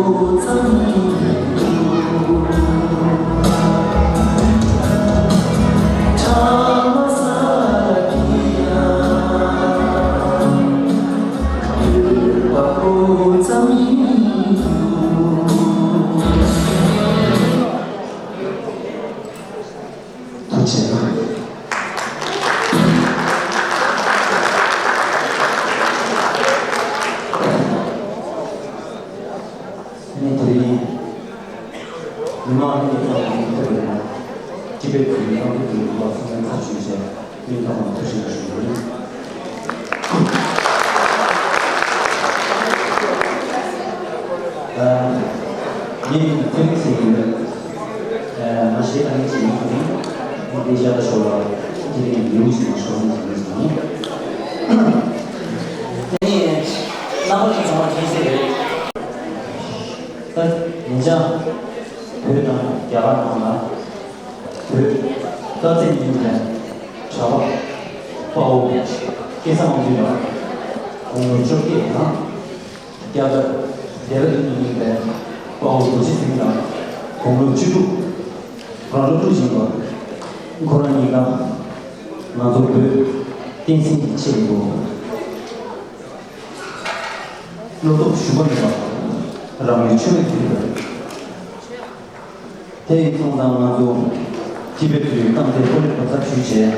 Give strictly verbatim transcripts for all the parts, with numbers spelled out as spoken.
ཐུགས་རྗེ་གནང་། ནས་དེ་རིང་མི་མང་གཉིས་ཀྱི་ཚང་མ་མི་ཐུབ་པའི་ནང་ཅི་པའི་བོད་ཡིག་རྐང་འཛུགས་ཀྱི་ལུང་པ་ཚང་མའི་ཚབ་ཞུས་བྱས་སྙིང་ཐག་པ་ནས་ཐུགས་རྗེ་ཆེ་ཞུ་གི་ཡིན། ངས་ཐེངས་ཤིག་ཡིན། ང་ཞེ་དྲག་ངས་བྱེད་མི་ཐུབ་ཡིན། འདི་ཤ་ད་ཤོར་བ་དེ་རིང་ཡིན་ཞིག་མ་ཤོར་ནས་ཟེར་ནས་ཟེར་ནས། དེ་ནས་རྣམ་པ་ལྷན་ཚང་མ་མཁྱེན་གསལ་རེད། ད་ཉེ་ཆར་བོད་དང་རྒྱ་གར་ནང་ལ་བོད་དཀའ་སྤྱད་ནས་གྲྭ་པ་དཔའ་བོ་སྐལ་བཟང་དབང་འདུས་དང་དགུང་ལོ་བཅོ་བརྒྱད་དང་། རྒྱ་གར་རྒྱལ་བ་རིན་པོ་ཆེ་དཔའ་བོ་རྡོ་རྗེ་འཛིན་གྲྭ་དགུང་ལོ་བཅུ་དྲུག་རང་སློབ་ཕྲུག་ཡིན་པ། ཁོ་རང་གཉིས་ཀ་ང་ཚོ་བོད་བསྟན་སྲིད་ཀྱི་ཆེད་དུ་བློ་སྟོབས་ཞུམ་པ་མེད་པར་རང་ལུས་མཆོད་མེར་ཕུལ་ཡོད། དེ་ཡིན་སོང་ཙང་ང་ཚོ་ཅི་པའི་བོད་ཡིག་རྐང་འཛུགས་སྐོར་ལ་གོ་ཚབ་ཞུས་བྱས།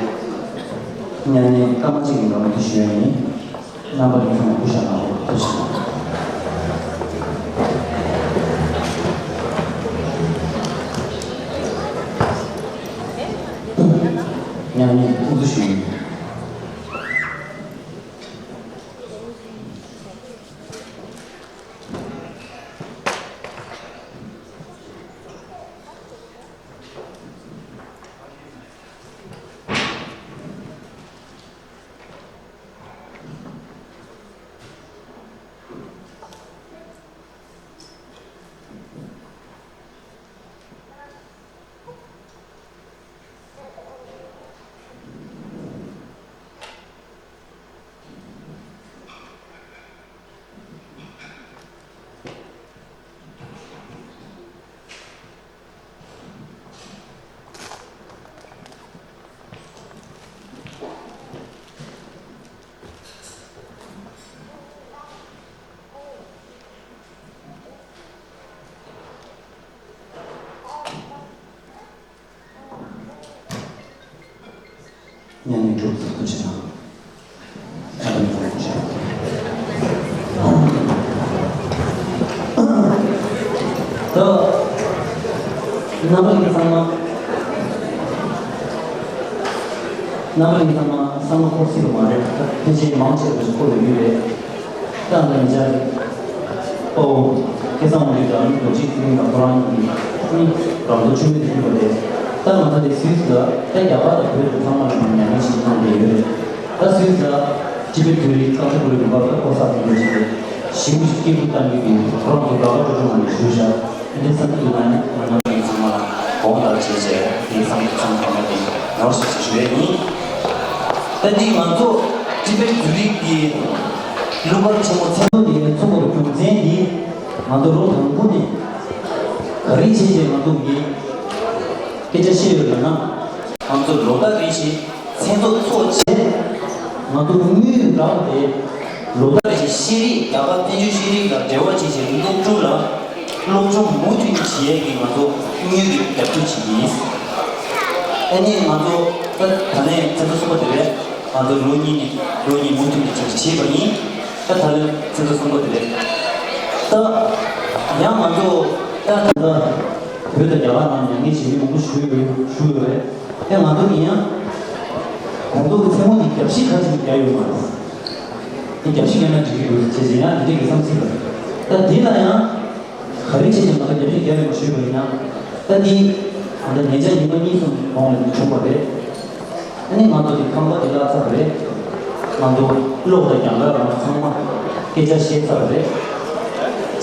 ཉན་ནས་སྐར་མ་གཅིག་གི་ནང་དུ་ཞུ་ཡ་ཡིན། རྣམ་པ་ལྷན་ཚང་མ་སྐུ་ཞབས་གནང་རོགས། ཐུགས་རྗེ་ཆེ། ཉན་ནས་ཐུགས་རྗེ་ཞུ་ཡིན། ཉན་ནས་གྲོགས་ཚོ་ཐུགས་རྗེ་གནང་། ཨ་རིམ་ཐོག་བྱ། ད་རྣམ་པ་ཡིན་ཚང་མ། རྣམ་པ་ཡིན་ཚང་མ་བསམ་བློ་འཁོར་སྲིད་པ་མ་རེད། ཕལ་ཆེར་མང་ཆེ་བ་ཞིག་འཁོར་ཡོད་ཀྱི་རེད། ད་ང་ཡིན་ཆ་རེད། ཨོ། སྐལ་བཟང་དབང་འདུས་དང་རྡོ་རྗེ་ཚེ་རིང་དང་ཁོ་རང་གཉིས་ཀྱིས་རང་ཚོ་མཆོད་མེ་དེ་ཕུལ་བ་རེད། ད་ང་ཚོ་དེ་སུད་སི་ལ་ད་རྒྱ་གར་དང་བོད་དང་ཚང་མ་ལ་མྱ་ངན་ཞིག་གནང་བསྡད་ཡོད་རེད། ད་སུད་སི་ལ་ཅི་པའི་བོད་རིགས་རྐང་ཚ་ཁོར་ཡུག་ལུང་པ་ལ་ཁོ་ས་དེ་འདྲ་ཞིག་རེད། ཞིབ་མོ་ཞིག་སྐད་འབོད་བཏང་གི་འདུག་ཁོ་རང་ཚོ་དགའ་དགའ་སྤྲོ་སྤྲོ་ངང་ནས་བཞུགས་བཞག་འདི་བསམ་གྱི་འདུག་ང་ནི་ང་རང་གི་ཚང་མ་ལ་དགོངས་དག་བྱས་བྱས་དེ་བསམ་གྱི་བསམ་གྱི་མ་དེ་ནོར་ཞིག་ཞིག་ཞུ་ཡས་ཡིན། ད་འདི་ང་ཚོ་ཅི་པའི་བོད་རིགས་ཀྱི་གླུ་གར་ཆེན་མོ་མཚན་མོ་དེ་ཚོགས་པར་རྒྱུ་མཚན་འདི་ང་ཚོ་ལོ་དང་པོ་ནས་ག་རེ་བྱས་བྱས་ང་ཚོ་གི་སྐད་ཆ་བཤད་ཡོད་ལབ་ན། ང་ཚོ་ལོ་ལྟར་རེ་བཞིན་མཚན་ཚོགས་ཚོགས་བྱས། ང་ཚོ་དངུལ་རག་པ་དེ་ལོ་ལྟར་རེ་བཞིན་ཤེས་རིག་རྒྱ་གར་བཙན་བྱོལ་ཤེས་རིག་ལ་འབྲེལ་བ་བྱེད་བྱེད་སློབ་ཕྲུག་ལ་སློབ་སྦྱོང་མུ་མཐུད་བྱེད་ཡས་ཀྱི་ང་ཚོ་དངུལ་གྱི་རྒྱབ་སྐྱོར་བྱེད་ཀྱི་ཡིན། ཨ་ནི་ང་ཚོ་ད་ད་ལན་ཚེ་ཐར་གསུམ་པ་དེ་རེད། ང་ཚོ་ལོ་གཉིས་ནས་ལོ་གཉིས་མུ་མཐུད་ནས་བྱེད་བྱེད་པ་ཡིན། ད་ད་ལན་ཚེ་ཐར་གསུམ་པ་དེ་རེད། ད་ཡང་ང་ཚོ་ད་ད་ད་བོད་དང་རྒྱ་གར་ནང་མྱ་ངན་བྱེད་མི་མང་པོ་ཞིག་ཡོད་ཞུ་ཡོད་རེད། ཡང་ང་ཚོ་གིས་ཡང་གོང་ཐོག་གི་མཚན་མོ་འདི་རྒྱབ་བཤིག་ཁ་ཅིག་རྒྱག་ཡོད་མ་རེད། འདི་རྒྱབ་བཤིག་རྒྱག་ན་འགྲིག་གི་འདུག་ཅེས་ཟེར་ཡང་འདི་འདྲ་གི་བསམ་ཚུལ་རེད། ད་འདི་ལ་ཡང་ག་རེ་བྱས་ནས་ང་ཚོ་རྒྱབ་བཤིག་རྒྱག་ཡོད་མ་ཞུས་པ་ཡིན་ན། ད་འདི་ད་ལྟ་ཉེ་ཆར་ཉི་མ་གཉིས་གསུམ་གོང་ལ་འདི་བྱུང་བ་རེད། ཨ་ནི་ང་ཚོ་འདི་ཁང་པ་འདི་བརླག་ཚར་བ་རེད། ང་ཚོ་གློག་དང་རྒྱང་གར་ང་ཚོ་ཚང་མ་སྐད་ཆ་བཤད་ཚར་བ་རེད།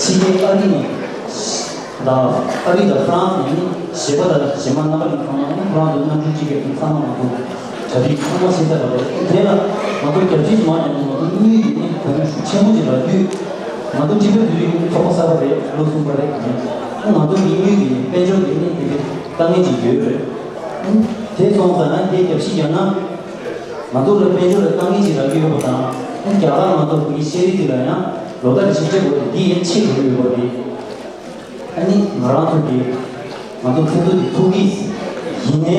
ཕྱི་རྒྱལ་ཨ་རི་ནས་དང་ཨ་རི་དང་ཧྥ་རན་སི་ནས་ནི་གཞས་པ་དང་གཞས་མ་རྣམ་པ་གཉིས་ཚང་མ་ནི་ཁོ་རང་ཚོའི་རྣམ་འགྱུར་གཅིག་གི་ཚང་མ་ང་ཚོ་གྲ་སྒྲིག་ཚང་མ་བྱས་ཚར་བ་རེད། དེ་ལ་ང་ཚོ་རྒྱབ་ཕྱི་མ་ཉམས་ནས་ང་ཚོ་དངུལ་ཡིན་ནི་གོང་ཤུགས་ཆེན་པོ་ཅིག་ལ་བསྡུས། ང་ཚོ་ཁྲི་པའི་བོད་རིགས་ཚོགས་པ་གསར་པ་རེད། ལོ་གསུམ་པ་རེད། ང་ཚོ་དམིགས་ཡུལ་དེ་དཔལ་འབྱོར་གྱི་གནས་དེ་དཀའ་ངལ་ཅིག་ཡོད་རེད། དེ་སོང་ཙང་ཡང་དེ་རྒྱབ་བཤིག་རྒྱག་ན། ང་ཚོ་ལ་དཔལ་འབྱོར་ལ་དཀའ་ངལ་ཅིག་རག་གི་ཡོད་པ་དང་། རྒྱ་གར་ང་ཚོ་བོད་ཀྱི་ཤེས་རིག་དེ་ལ་ཡང་ལོ་ལྟར་ཞིབ་དཔྱད་དགོས་རེད། འདི་ཡན་ཆད་འགྲོ་གི་ཡོད་པ་རེད། ཨ་ནི་ང་རང་ཚོ་གི་ང་ཚོ་མཚན་ཚོགས་ཀྱི་ཚོགས་ཀྱི་ཡིན་ནའི།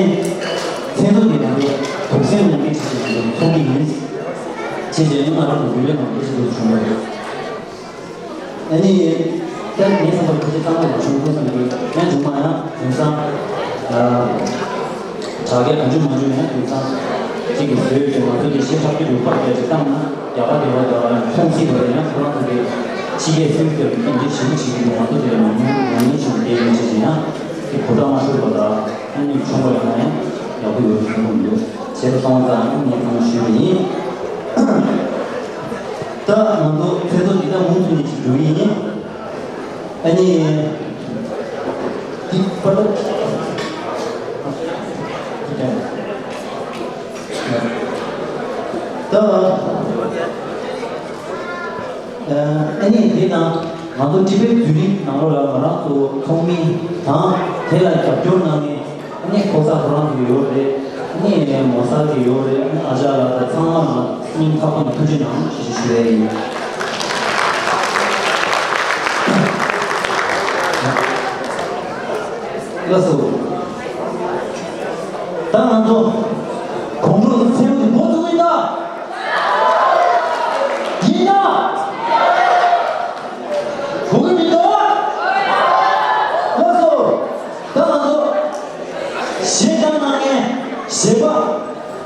མཚན་ཚོགས་ཀྱི་ང་ཚོ་གདུང་སེམས་མཉམ་སྐྱེད་བྱེད་ཀྱི་ཡིན། ཚོགས་ཀྱི་ཡིན། བྱས་ཙང་ང་རང་ཚོ་འབུལ་བའི་ནང་སྐད་ཆ་དུ་བྱུང་བ་རེད། ཨ་ནི་ད་ངའི་བསམ་པར་ཁོ་ཚོ་ཚང་མ་ལ་བྱུང་དགོས་བསམ་གྱི་ཡང་བྱུང་མ་ཡང་དེང་སང་། དྲ་རྒྱ་གང་བྱུང་མང་བྱུང་ཡང་དེང་སང་གཅིག་གིས་བཟོས་ཏེ་ང་ཚོ་གི་གཞས་འཁྲབ་སྟོན་དུ་ཕར་རྒྱག་ཅིག་བཏང་ན་རྒྱ་གར་རྒྱ་གར་རྒྱ་གར་མཐོང་སྲིད་པ་རེད། ཡང་ཁོ་རང་ཚོ་གི་ཕྱི་རྒྱལ་སུད་སི་སྐབས་ཀྱི་འདི་ཞིབ་པོ་བྱེད་ཀྱི་འདུག་ང་ཚོ་དེ་ལ་མང་ཉུང་མང་ཉུང་ཞིག་བསྡད་ཡོད་ཅེས་ཡང་དེ་གོ་བརྡ་མ་ཤོར་བ་དང་ཨ་ནི་བྱུང་བ་ཡོང་ན་ཡང་ཡག་པོ་ཡོད་བསམ་གྱི་འདུག་བྱས་པ་སོང་ཙང་ངས་ཚང་མ་ཞུས་པ་ཡིན། ད་ང་ཚོ་ཚེ་ཐོག་འདི་ད་མུ་མཐུད་ནས་ཅིག་འགྲོ་གི་ཡིན། ཨ་ནི། འདི་པར་ད། ད། ཨ་ནི་འདི་ན་ང་ཚོ་ཊི་བེཊ་བོད་རིགས་ནང་ལོགས་ལ་ང་རང་ཚོ་ཚོགས་མི་དང་དེ་ལ་རྒྱབ་སྐྱོར་གནང་མཁན། ཨ་ནི་ཕོ་གསར་ཁོ་རང་ཚོ་ཡོད་རེད། ཨ་ནི་མོ་གསར་གྱི་ཡོད་རེད། ཨ་ནི་ཨ་ཅག་ལགས་དང་ཚང་མ་ལ་སྙིང་ཐག་པ་ནས་ཐུགས་རྗེ་གནང་ཞེས་ཞུ་ཡ་ཡིན། ལགས་སོ། ད་ང་ཚོ་དགོང་དྲོ་ཚེ་འདི་འགོ་བཙུགས་ཡིན་ད། ཡིན་ད། གོ་གི་མི་འདུག་ལགས་སོ། ད་ང་ཚོ་གཞས་བཏང་གནང་མཁན་གཞས་པ།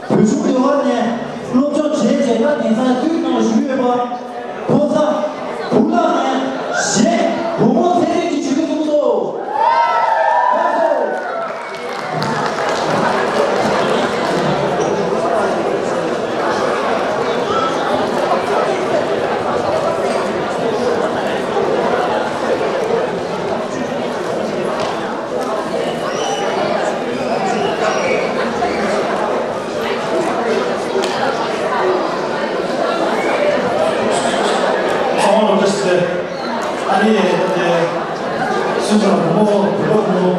བོད་གཞུང་ལས་དབར་ནས་སློབ་སྦྱོང་བྱས་རྗེས་ད་དེང་སང་དུས་ནང་ལ་བཞུགས་ཡོད་པ། ཕོ་གསར་བུ་ལགས་ནས་གཞས་བུ་མོ་ཚན་རིག་གི་ཇུས་འགོད་གཏོང་གི་འདུག་ཚང་མ་ལ་བཀྲ་ཤིས་བདེ་ལེགས། ཨ་ནི་དེ་སུ་ཚང་བུ་མོ་བུ་མོ་བུ་མོ་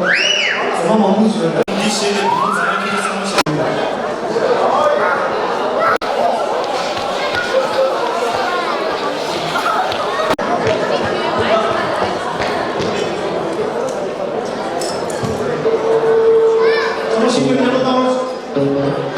ཚང་མ་མང་པོ་ཞིག་ཡོད་པས། འདི་བྱས་ཏེ་བུ་མོ་ཚང་མ་ཁྱེད་ཚང་མ་ཞིག་ཡོད་པས། ཚང་མ་ཞིག་ཡོད་པས།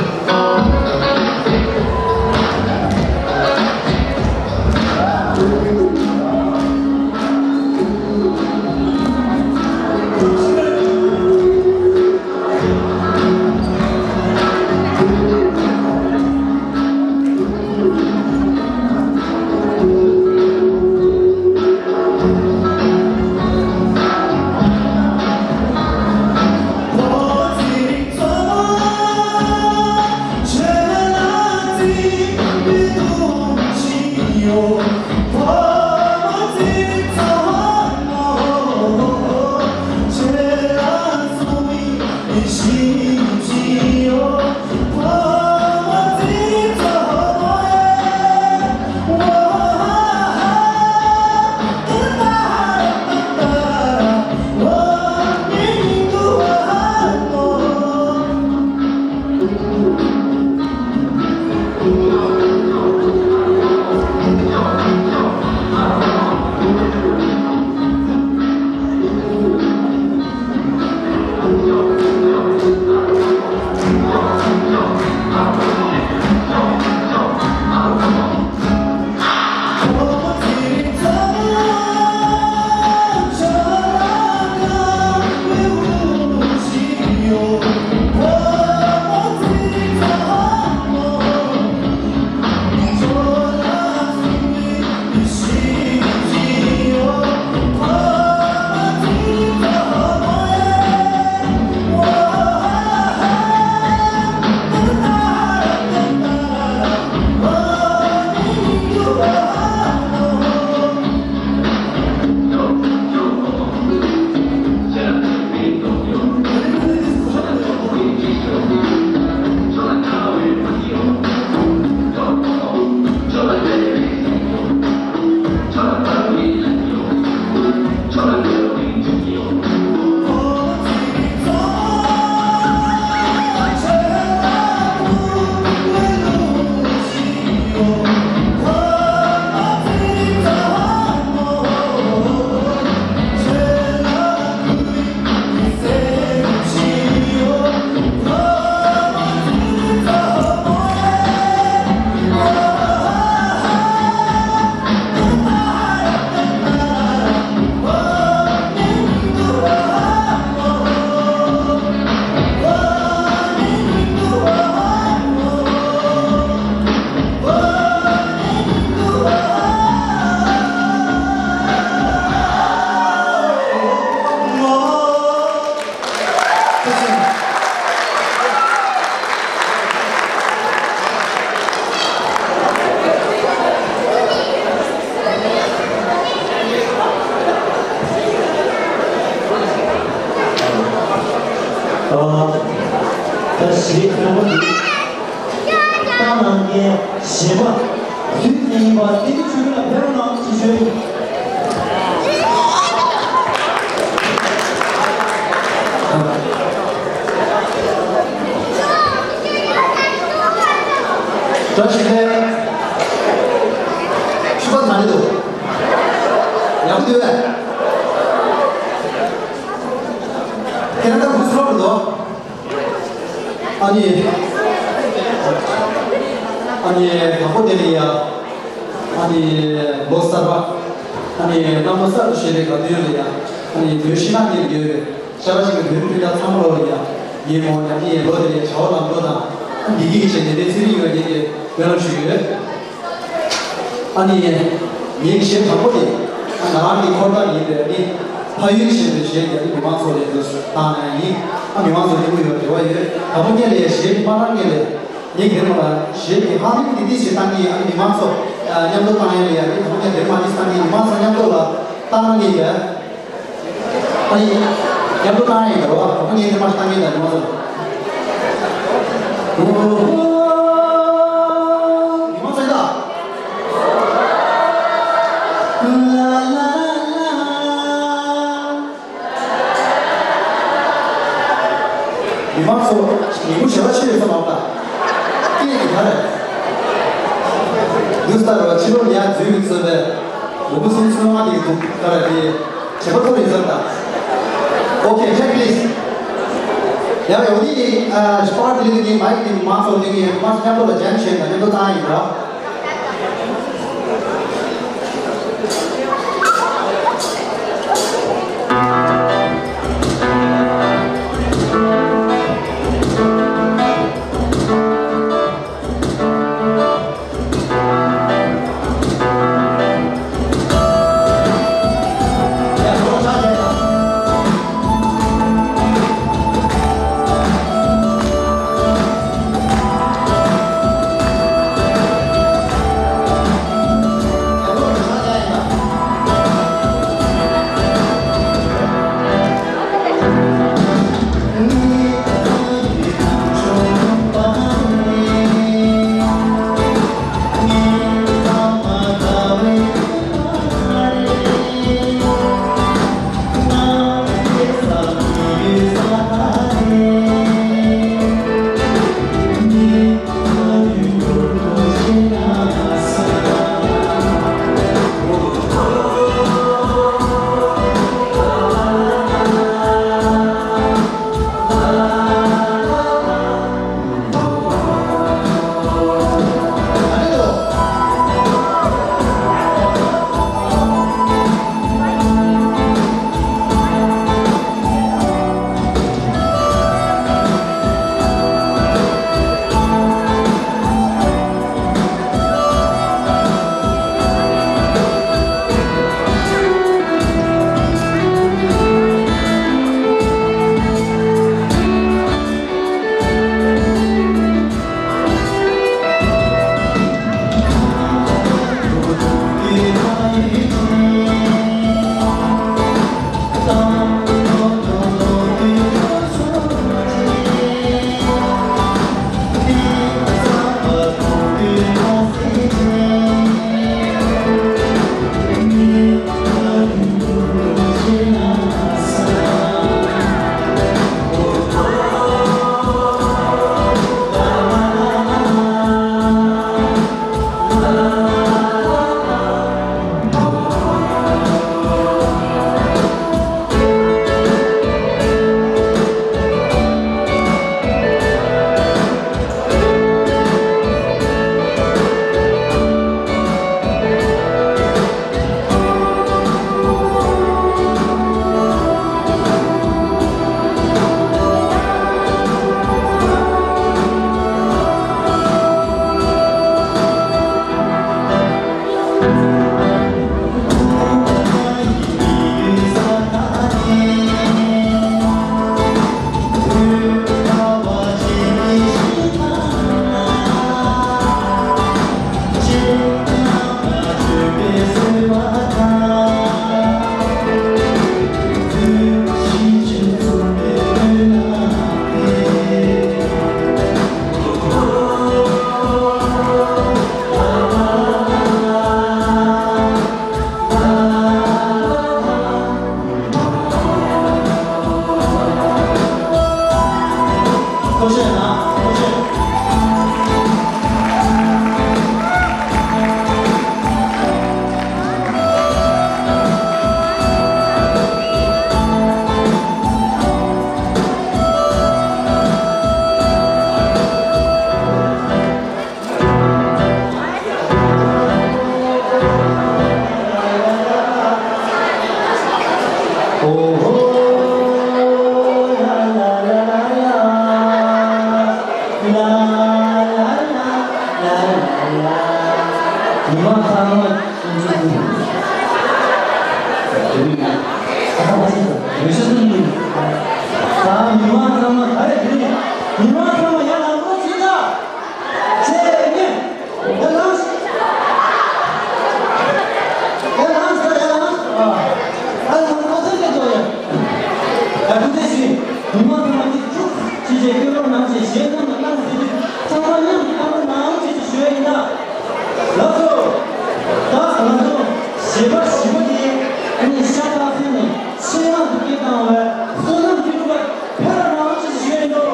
ད་ཞེས་ཁོ་བོ་ནི་ཏང་ནང་གི་གཞས་པ་སུ་ཡིན་པ་དེ་ནི་ཆོས་ལ་ཕེབས་རོགས་གནང་ཞེས་ཞུ། བཀྲ་ཤིས་བདེ་ལེགས། ཕྱུ་པ་ད་ནི་འདུག་ཡག་པོ་འདུག་གས། ཁྱེད་རང་ད་གུ་སུ་རོགས་འདུག་ཨ་ནི། ཨ་ནི་དང་པོ་དེ་ནི་ཡ། ཨ་ནི་ལོ་གསར་པ། ཨ་ནི་གནམ་ལོ་གསར་དུ་བཞད་པའི་དགའ་སྟོན་ལ་ཡ། ཨ་ནི་དོན་ཤིང་ནགས་འདིར་ཡོད་པའི་ཤ་ཁྲག་གཅིག་གི་བོད་རིགས་སྤུན་ཟླ་ཚང་མ་ལོ་ལ་ཡ། ངའི་ངོས་ནས་ཨ་ནི་ལོ་དེ་ལ་བྱ་བ་ལམ་འགྲོ་དང་། བདེ་སྐྱིད་ཀྱི་ཆེད་དེ་འདྲའི་ཚེ་རིང་ཡོང་བའི་ངེད་ཀྱི་སྨོན་ལམ་ཞུ་གི་ཡོད། ཨ་ནི། ངའི་གཞས་དང་པོ་དེ། ང་རང་གི་འཁོར་ཐག་ཡིན་པས་ཨ་ནི། ཕ་ཡུལ་གཞས་པའི་གཞས་དེ་ཨ་ནི་མི་མང་ཚོ་ལ་འདུག་བཏང་ནས་ཡིན། ཨ་མི་མང་ཚོ་སྙིང་པོ་ཡོད་རེ་བ་ཡོད། དང་པོ་ཉིད་ལ་གཞས་མ་བཏང་ངེས་ལས། ངས་དེ་མ་ལ་གཞས་ཀྱི་ཧ་ལམ་འདི་འདི་ཞིག་བཏང་གི་ཡིན། ཨ་ནི་མི་མང་ཚོ་མཉམ་དུ་བཏང་ཡ་ལ་ཡ་ནི་དང་པོ་ཉིད་དེ་མ་འདི་བཏང་གི་ཡིན། མི་མང་ཚོ་མཉམ་དུ་ལ་བཏང་ངེས་ཡ། ཨ་ནི། མཉམ་དུ་བཏང་ཡིན་ད་རོ། ཨ་ནི་དེ་མ་བཏང་ཡིན་ད་ནི་མ་ཟེར། ནི་མ་ཟེར་ད། མི་མང་ཚོ་ཉིན་མོ་ཞེ་དྲག་ཆེ་ཡོད་ས་མ་རེད་ད། སྐད་ཀྱི་ག་རེད། འདུག་ལྟར་བ་ཕྱི་ལོགས་ཡར་འཛུལ་གྱི་བཟོས་པའི་ལུས་པོ་སེམས་ཚོར་མ་དེ་འདུག་ག་རེད་དེ། བྱེད་པ་ཐོབ་ཡོད་ས་རེད་ད། Okay, take please. ཡང་ཡོང་དེ་ཨ་ཤ་པར་དེ་ལས་དེ་མའི་དེ་མང་ཚོགས་དེ་གི་མ་མཉམ་དུ་ལ་ཇན་བྱས་ན་མཉམ་དུ་བཏང་ཡིན་ར། ཡོད་ཤ་སུ་འདུག་ད་མི་མང་ཚང་མ་ག་རེ་དེ་ནས་མི་མང་ཚང་མ་ཡར་ལངས་རོགས་བྱེད་ད། ཆེ་ངས་ཡར་ལངས་ཤིག་ཡར་ལངས་ཤིག་ཡར་ལངས་ཤིག་ཨ་ཨ་ལངས་ཨ་ཚང་ནས་ཏོ་ཡ། ཡ་ཁུ་ཚེ་ཞིག་མི་མང་ཚང་མ་དེ་ཁྱུག་ཅི་བྱེད་སྐྱོ་རོགས་གནང་ཞེས་ཞེད་སྣང་མ་གནང་ཟེར་དུས་ཚང་མ་མཉམ་དུ་བསམ་བློ་གནང་ཞེས་ཞུ་ཡ་ཡིན་ད། ལགས་སོ། ད་ང་ཚོ་བཞེས་པ་བཞི་པོ་དེ་ཨ་ནི་ཤ་སྟག་ཟེར་ནས་ཆེད་མངགས་སུ་སྐད་བཏང་བའི་བསོད་ནམས་ཀྱི་སྒྲུབ་པ་ཕེབས་རོགས་གནང་ཞེས་ཞུ་ཡ་ཡིན་ད།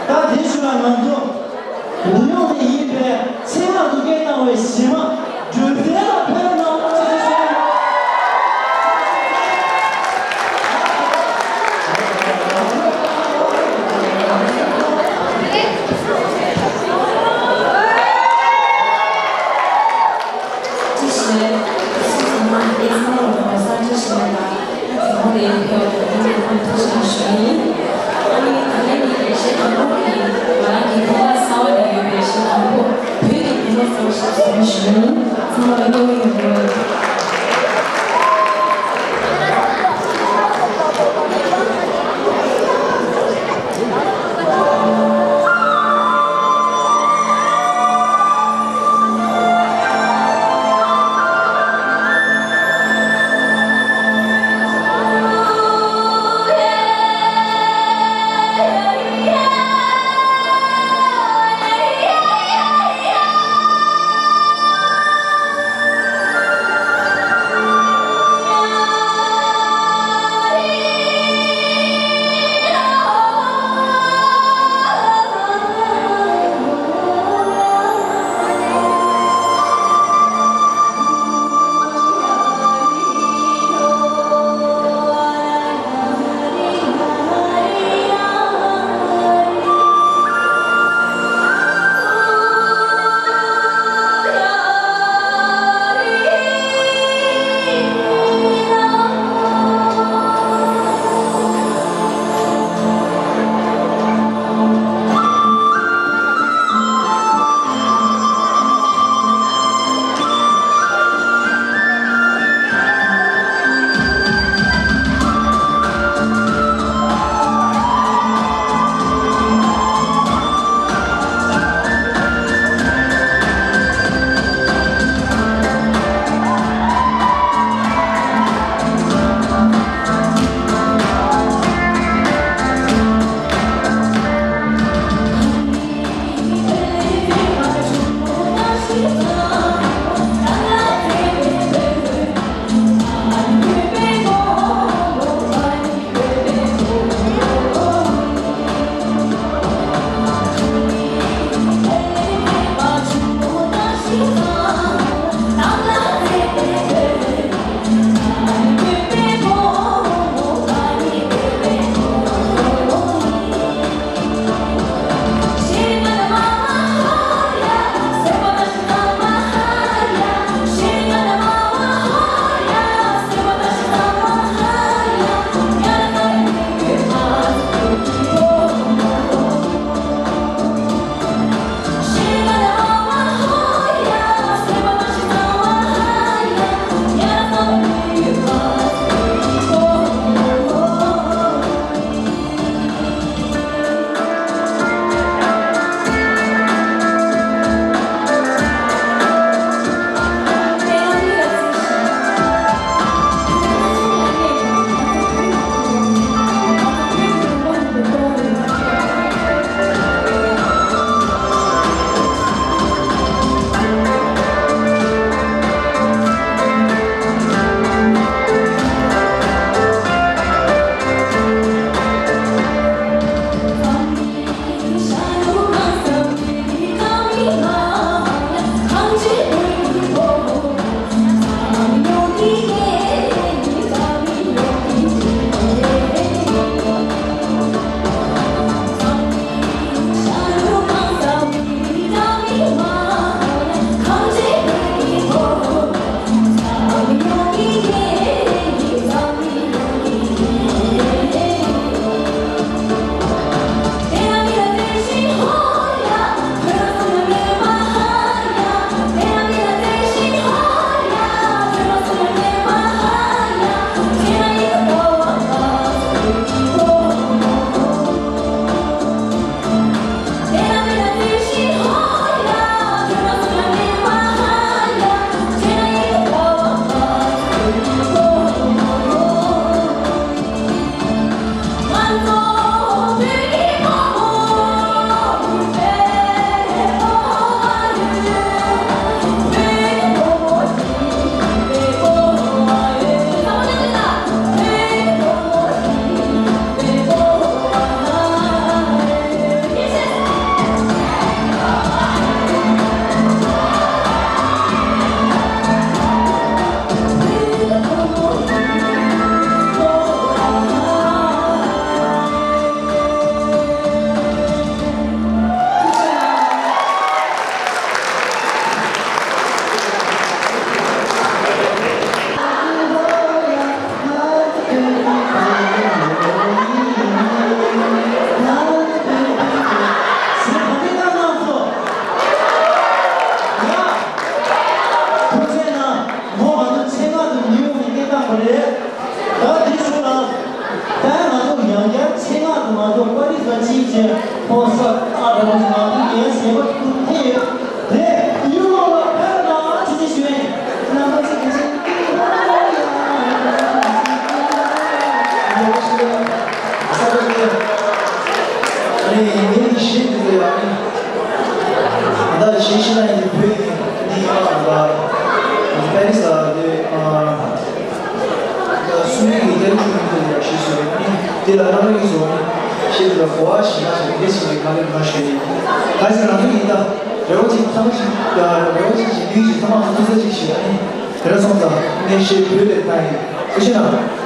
ད་དེ་ཞུ་ལ་ང་ཚོ་འདི་ཡོང་ནས་ཡིན་པའི་ཚེ་སྔ་དུ་སྐད་བཏང་བའི་གཞི་མ་སྒྲོལ་རྩེ་ལ་ཕེབས་རོགས་གནང་ཞེས་ཞུ་ཡ་ཡིན། ཚང་མ་ལ་སྐུ་ངལ་ཡོད། སུ་མིག་གི་རྒྱ་རིགས་ཀྱི་མི་དེ་ལ་ཞེས་སུ་རེད། དེ་ལ་རྣམ་རིག་བཟོ་ནི་ཞེས་དེ་ལ་གོ་བ་ཞིག་ན་ཞེས་འདི་ཞིག་ལས་མ་ལས་མ་ཞུས་ནས། ག་ཟེར་ང་ཚོ་ཡིན་ད། རེ་བ་ཅིག་ཐ་མ་ཞིག་རེ་བ་ཅིག་ཅིག་ལུས་ཅིག་ཐ་མ་ཐུག་ས་ཅིག་ཞིག་ཨ་ནི། དེ་འདྲ་སོང་ཙང་ངས་ཞེས་བོད་ལས་ད་ཡིན། ཨེ་ཤེ་ན།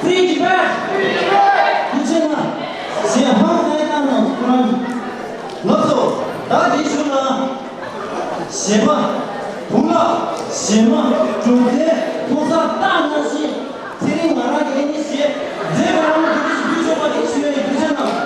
Free Tibet! Free Tibet! ཡིན་ཕྱིར་ན། ཞེས་ཧང་ཧའེ་ཏང་ནང་ཁོ་རང་གིས། ལགས་སོ། ད་དེའི་གཞུག་ལ། ཞེས་པ། བུང་ལ། རྗེས་མ་གྲུབ་མཐའི་ཕུགས་བསམ་རྟགས་ནང་བཞིན་ཚེ་རིང་ང་རང་གི་ཨེ་ནི་ཞེས་མཛད་པ་རང་གི་གུས་ཞུ་ཆོག་པ་དེ་ཞུ་བའི་གུས་ཕྱག་གནང་།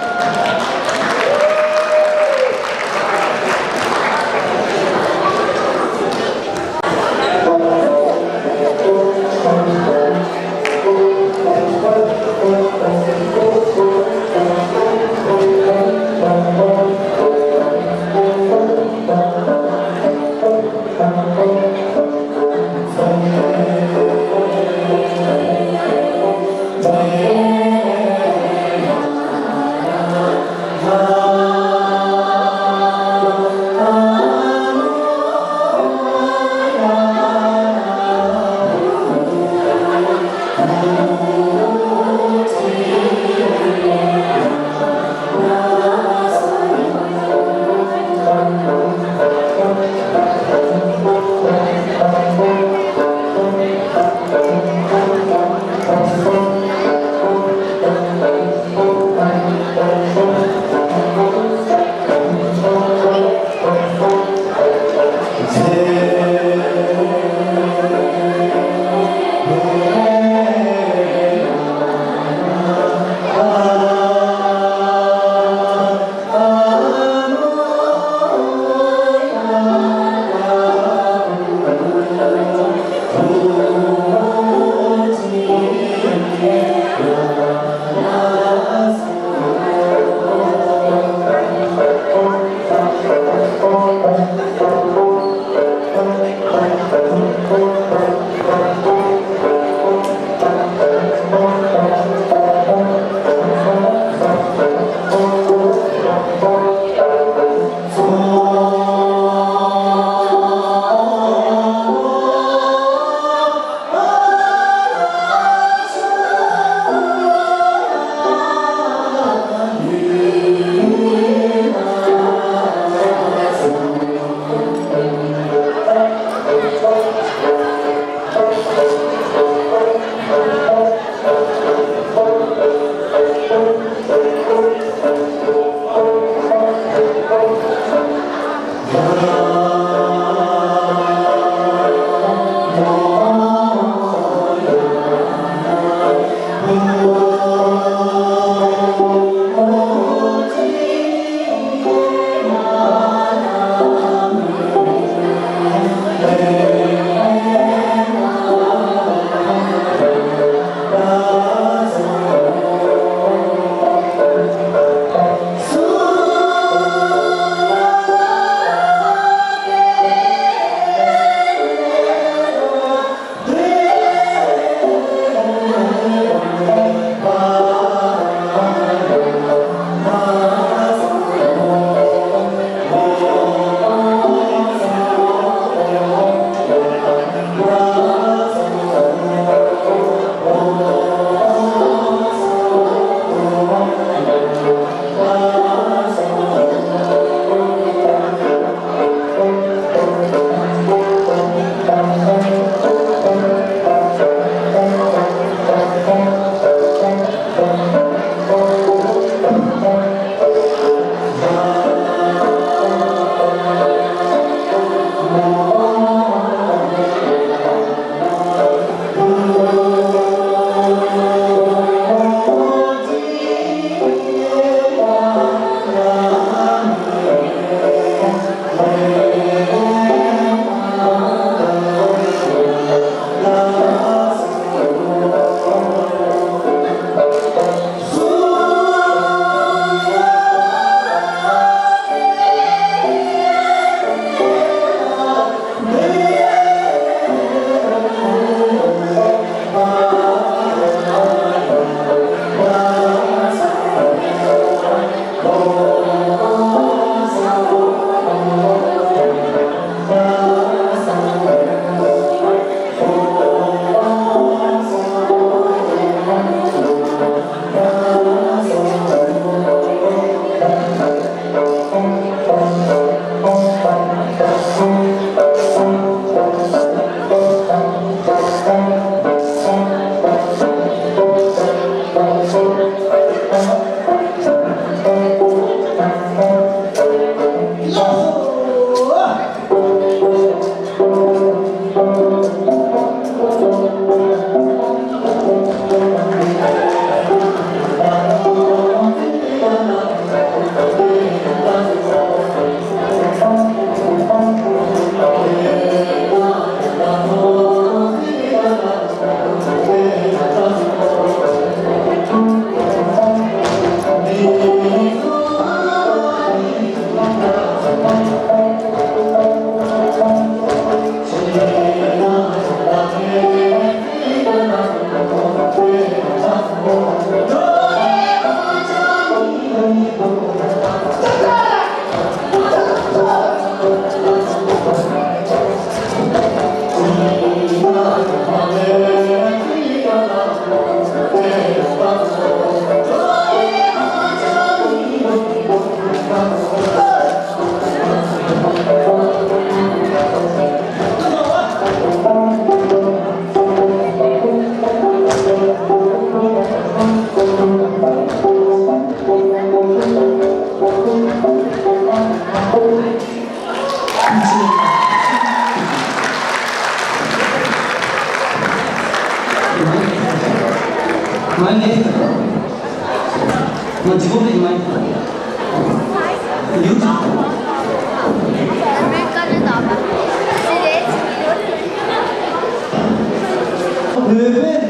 བོད་པའི་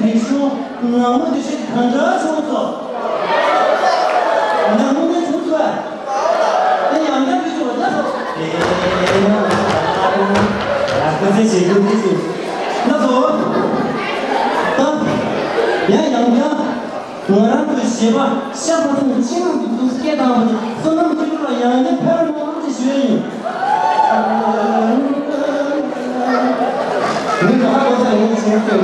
རིག་གཞུང་ནང་མོ་འདི་ཞིག་གང་འདྲ་བྱུང་སོང་། ནང་མོ་ནས་བྱུང་སོང་། དེ་ཡང་བསྐྱར་དུས་ཚོད་ལ་སོང་། དེ་ཡང་ཁོ་ཚོས་བྱེད་རྒྱུ་འདི་ཞིག་ལ་སོང་། ད་ཡང་ཡང་བསྐྱར། ང་རང་གི་བཞེད་པ་ཤ་ཕ་ཚང་ཕྱི་ནང་དུ་འདུག་སྐད་བཏང་བ་དེ་བསོད་ནམས་ཆོས་སྒྲོན་ལ་ཡང་བསྐྱར་ཕེབས་རོགས་གནང་ཞེས་ཞུ་ཡ་ཡིན། མི་ག་པ་ས་ཡིན་ཞེས་ཟེར།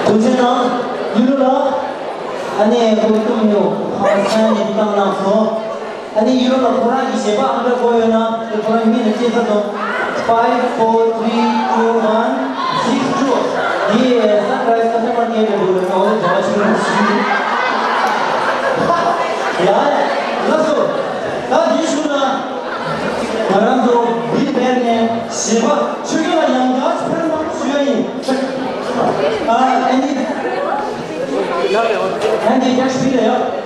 ཐུགས་རྗེ་གནང་། ཡུ་རོ་ལ། ཨ་ནེ་ཁོ་ཏུང་ཡོ་ཧང་སང་ནས་བཏང་གནང་སོང་། ཨ་ནེ་ཡུ་རོ་ལ་ཁོ་རང་གི་བྱེད་པ་ཨང་ག་དགོས་ཡོད་ན་དེ་ཁོ་རང་མིང་ནས་བརྩི་ས་དང་། five four three two one six two། དེ་ཡས་ས་ཀ་ར་ས་ས་མ་ཉེ་བའི་ལུགས་ལ་ང་འོ་དེ་བྱ་བ་ཞིག་རུ་ཞུ། ཡ། ལགས་སོ། ད་དེ་ཞུ་ན། ང་རང་ཚོ་འདི་ནས་ནས་བྱེད་པ་ཆོས་རྒྱལ་ལ་ཡང་བསྐྱར་ཕེབས་གནང་ཞུ་ཡ་ཡིན། ཨ་ཨ་ནི། ཨ་ནི་རྒྱ་ཤུལ་ལ་ཡོད།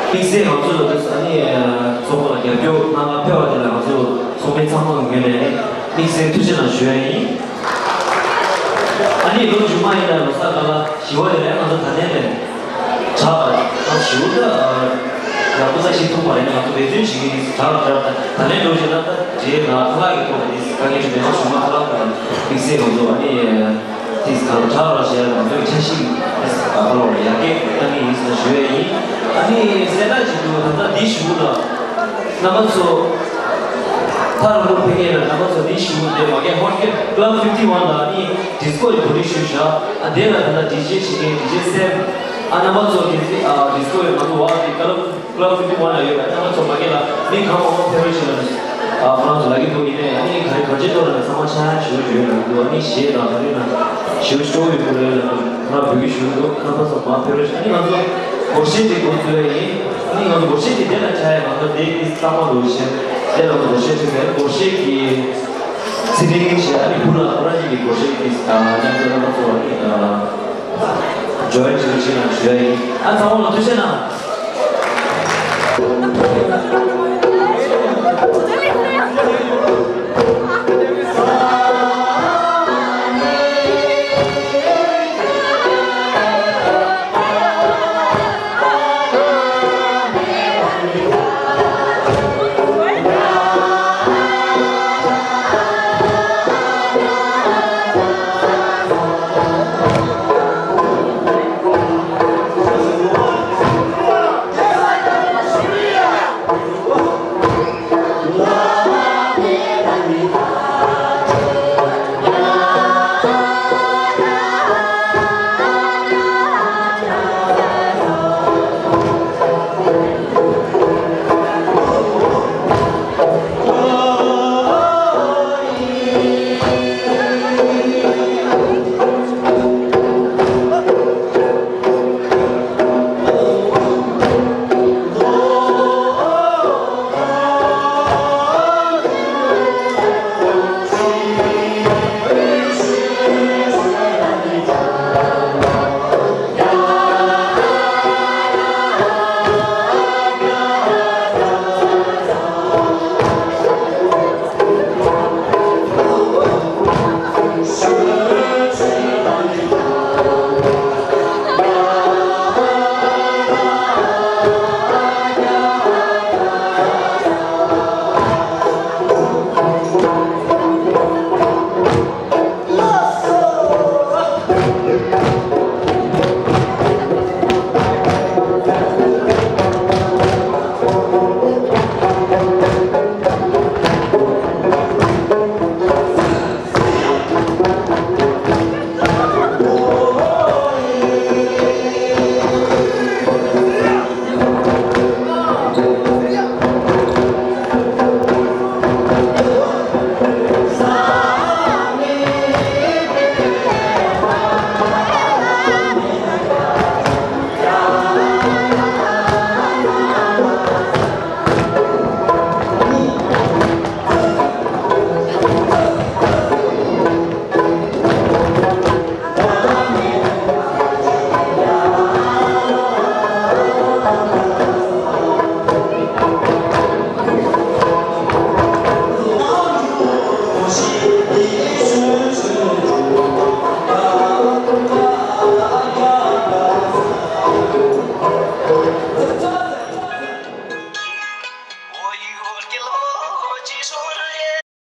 དམིགས་བསལ་ང་ཚོ་ལ་ཨ་ནི་ཚོགས་པ་ལ་རྒྱབ་སྐྱོར་གནང་ག་ཕེབས་པ་དེ་ལ་ང་ཚོ་ཚོགས་མི་ཚང་མ་ངོས་ནས་དམིགས་བསལ་ཐུགས་རྗེ་གནང་ཞུ་ཡ་ཡིན། ཨ་ནི་ལོ་རྒྱུས་མ་ཡིན་ན་ལོ་གསར་སྐབས་ལ་ཞི་བ་ཡོད་རེད། ང་ཚོ་ད་ནས་ལས་དྲག་ཨ་ཞུ་ད་ཡག་པོ་ས་ཞིག་ཐུག་པ་རེད། ང་ཚོ་འབད་བརྩོན་བྱེད་ཀྱི་ཡིན། དྲག་དྲག་ད་ནས་ལོ་རྒྱུས་ན་ད་རྗེས་ལ་ཁ་ལག་གི་ཐོག་ནས་དཀའ་ངལ་ཞུ་མེད་ན་ཞུ་མ་ཁ་ལག་གི་དམིགས་བསལ་ང་ཚོ་ཨ་ནི། དེས་གང་དྲག་ར་ཞེས་ང་ཚོའི་འཆར་གཞི་ཨ་ལོ་ཡར་རྒྱས་གཏང་གི་ཡིན་ཟེར་ཞུ་ཡས་ཡིན། ཨ་ནི་གསལ་བསྒྲགས་ཅིག་འདུག་ད་ལྟ་འདི་ཞུ་ལ་རྣམ་པ་ཚོ་ཐར་ལུག་ཕེ་ངེས་ལ་རྣམ་པ་ཚོ་འདི་ཞུ་དེ་མ་གས་ཧོར་སྐད་Club fifty one ལ་ཨ་ནི་ཌིས་ཀོ་ཡི་གོ་སྒྲིག་ཞུས་བཞག་ཨ་དེ་ལ་ད་ལྟ་ཌི་ཇེ་བྱེད་མཁན་ཌི་ཇེ་སེམ་ཨ་རྣམ་པ་ཚོ་དེ་ཚེ་ཨ་ཌིས་ཀོ་ཡི་ང་ཚོ་བ་དེ་ཀ་ལབ། Club fifty one ལ་ཡོད་པའི་རྣམ་པ་ཚོ་མ་གས་ལ་མི་གང་མང་པོ་ཕེབས་རོགས་བྱེད་ལ་ཨ་ཁོ་རང་ཚོ་ལབ་ཀྱི་འདུག་ཡིན་ནའི་ཨ་ནི་ག་རེ་ག་རེ་ཐོག་ལ་ཚང་མ་ཆ་ཡང་ཞུ་ཡོད་ལ་འདུག་ཨ་ནི་གཞས་དང་ག་རེ་ན་ཞུ་ཤོག་ཡོད་པ་རེད་ལ་ཁོ་རང་འབོད་ཀྱི་ཞུ་འདུག་རྣམ་པ་ཚོ་མ་ཕེབས་རོགས་བྱེད། ཨ་ནི་ང་ཚོ་སྒོར་གཞས་དེ་འགོ་འཛུགས་ཡ་ཡིན། ཨ་ནི་ང་ཚོ་སྒོར་གཞས་དེ་དེ་ལ་ཆ་ཡ་ང་ཚོ་དེ་ནི་གཙང་མ་འགྲོ་བཞིན་དེ་ལ་ང་ཚོ་སྒོར་གཞས་ཁྲིད་པའི་སྒོར་གཞས་ཀྱི་ཚེ་རིང་ཞེས་ཨ་ནི་བུ་ལ་ཁོ་རང་གཉིས་ཀྱི་སྒོར་གཞས་ཀྱི་ཨ་རྣམ་ཚོ་རྣམ་པ་ཚོ་ཨ་ནི་ཨ། ཇོ་ཡན་ཇོ་ཡན་ཞུ་ཡ་ཡིན། ཨ་ཚང་མ་ལ་ཐུགས་རྗེ་གནང་།